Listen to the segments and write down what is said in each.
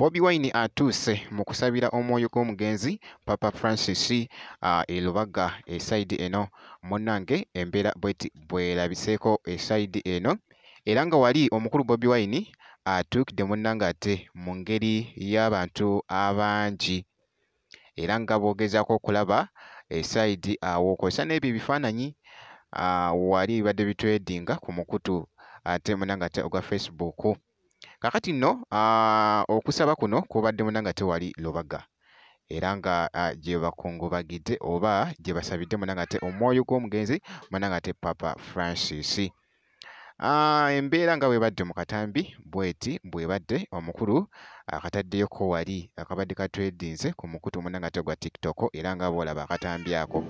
Bobi Wine atuuse mu kusabira omwoyo gw'omugenzi Papa Francis e Lubaga esayidi eno. Munnange embeera bweti bwerabiseeko esayidi eno, era nga wali omukulu Bobi Wine atuukidde munnange ate mu ngeri y'abantu abangi, era nga bw'ogezaako okulaba esayidi awo kw'ossa n'ebyo ebifaananyi wali bibadde bitwedinga ku mukutu ate munnange ate ogwa Facebook. Kaakati nno okusaba kuno kubadde munnange ate wali Lubaga, era nga gye bakungubagidde oba gye basabidde munnange ate omwoyo gw'omugenzi munnange ate Papa Francis. Embeera nga bw'ebadde mu katambi bw'eti bw'ebadde, omukulu akataddeyoko wali akabadde katwedinze ku mukutu munnange ate ogwa TikTok, era nga bw'olaba akatambi ako.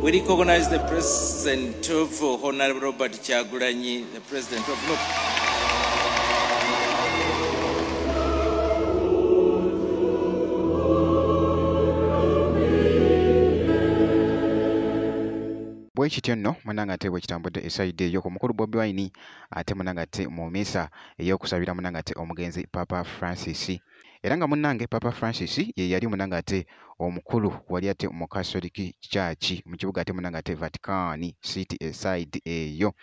We recognize the President of Honorable Robert Kyagulanyi, the President of NUP. Bwe kityo nno munnange ate bwe kitambudde esayidi eyo ku mukulu Bobi Wine ate munnange ate mu mmisa ey'okusabira munnange ate omugenzi Papa Francis. Era nga munnange Papa Francis ye yali munnange ate omukulu wali ate mu Catholic Church mu kibuga ate munnange ate Vatican City esayidi eyo,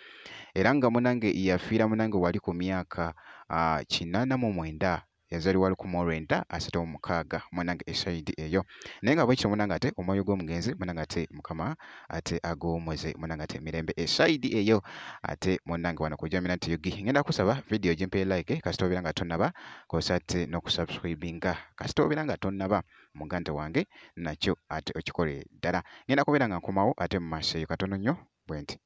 era nga munnange yafiira munnange wali ku myaka 89, yazaalibwa 1936 munnange esayidi eyo. Naye nga bwekityo munnange ate omwoyo gw'omugenzi munnange ate Mukama ate aguwummuze munnange ate mirembe esayidi eyo. Ate munnange wano ku Jamila nti Yugi ngenda kusaba vidiyo gimpe like kasita obeera nga tonnaba, kw'ossa ate n'okusubscribinga kasita obeera nga tonnaba muganda wange, nakyo ate okikole ddala. Ngenda kubeera nga nkomawo ate mu maaso eyo katono nnyo bwe nti.